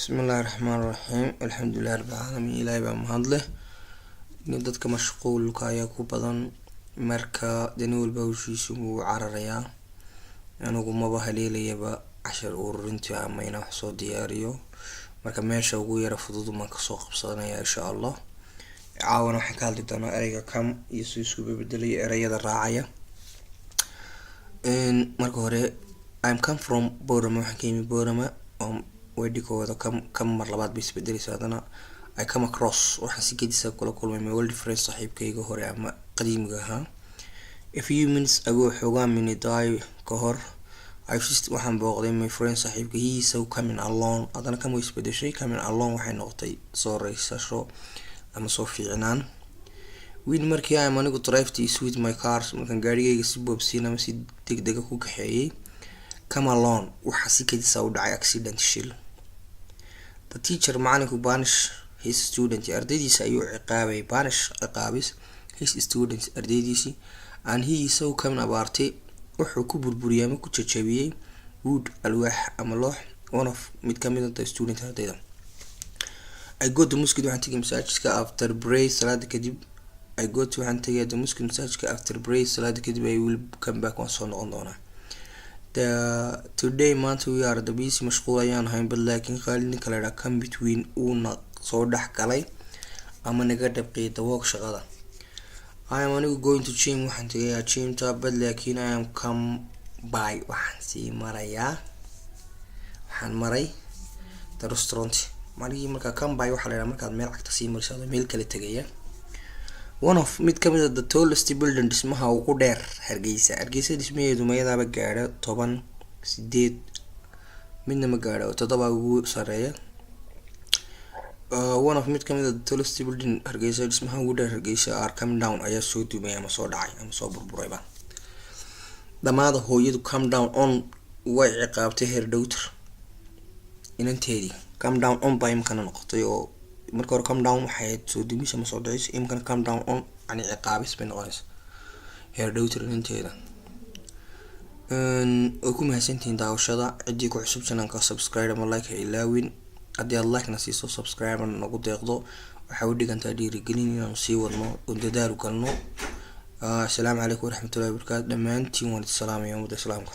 Bismillahi raxmaani raxiim, alxamdulilahi rabbil caalamiin. Ilaahay baa mahad leh. Dadka mashquulka ayaa ku badan. Marka dee nin walba hawshiisa wuu cararayaa. Anigu maba haleelayaba cashar ururintii ama inaan wax soo diyaariyo. Marka meesha ugu yara fudud baan kasoo qabsanaya, insha Allah. Caawana waxaan ka hadli doonaa ereyga "come" iyo si isku bedelayo ereyada raacaya. Marka hore, "I'm come from Borama", waxaan ka yimi Borama oo weedhikooda "come". "Come" mar labaad bay isbedeleysa haddana. "I come across", waxaan si gedisa kula kulmay, "my old friend", saaxiibkayga hore ama qadiimiga ahaa. "A few minutes ago", xoogaa minute ka hor, "I visit", waxaan booqday, "my friend", saaxiibka. "He is so coming along". Haddana "come" way isbedeshay. "Coming along" waxay noqotay soo reysasho ama soo fiicnaan. "When", markii, "I'm", anigu, "drive with my cars", markaan gaarigayga si boobsiin ama si degdega ku kaxeeyey, "come along", waxaa si kedisa u dhacay, "accident", shil. "The teacher", macalinku, "punish his student", ardaydiisa ayuu ciqaabay. "Punish", ciqaabis, "his students", ardaydiisii. "And he so coming apart", wuxuu ku burburiyay ama ku jajabiyey, "wood", alwaax ama loox, "one of", mid kamid a, "the student", ardayda. "I go to mosque", waxaan tegay masaajidka, "after pray", salaada kadib. "I go to", waxaan tegay, "the mosque", masaajidka, "after pray", salaada kadib. "I will come back", waan soo noqon doonaa. "The today", maanta, "we are the busy", mashquul ayaan ahayn, "but", laakiin, Khaalid, ninka la idhaha, "come between", uuna soo dhex galay ama naga dhabqiyay, "the work", shaqada. "I am", anigu, "going to gym", waxaan tegayaa gymta, "but", laakiin, "I am come by", waxaan sii marayaa, waxaan maray, "the restaurant". Maligii markaa "come by" waxaa la yidhaha markaad meel cagta sii mariso adoo meel kale tegaya. "One of", mid kamid a, "the tallest building", dhismaha ugu dheer Hargeysa. Hargeysa dhismaheedu mayadaaba gaadha 10, 8, midna ma gaadho, 7 ugu sareeya. "One of", mid kamid a, "the tallest building Hargeysa", dhismaha ugu dheer Hargeysa, "are coming down", ayaa soo dumay ama soo dhacay ama soo burburayba. The mother, hooyadu, "come down on", way ciqaabtay, "her daughter", inanteedii. "Come down on" baa imkana noqotay, oo marka hore "come down" waxay ahayd soo dumis ama soo dhicis. Imkana "come down on" yani ciqaabis bay noqonaysa, "her daughter", inanteeda. Way ku mahadsantihiin daawashada. Ciddii ku cusub channelka, subscribe ama like ha ilaawin. Haddii aad like na siiso, subscribe nagu deeqdo, waxay u dhigantaa dhiirigelin inaanu sii wadno oon dadaalu galno. Asalaamu calaykum waraxmatullahi wabarakaatu. Dhammaantiin waan idin salaamaya, ummadda islaamka.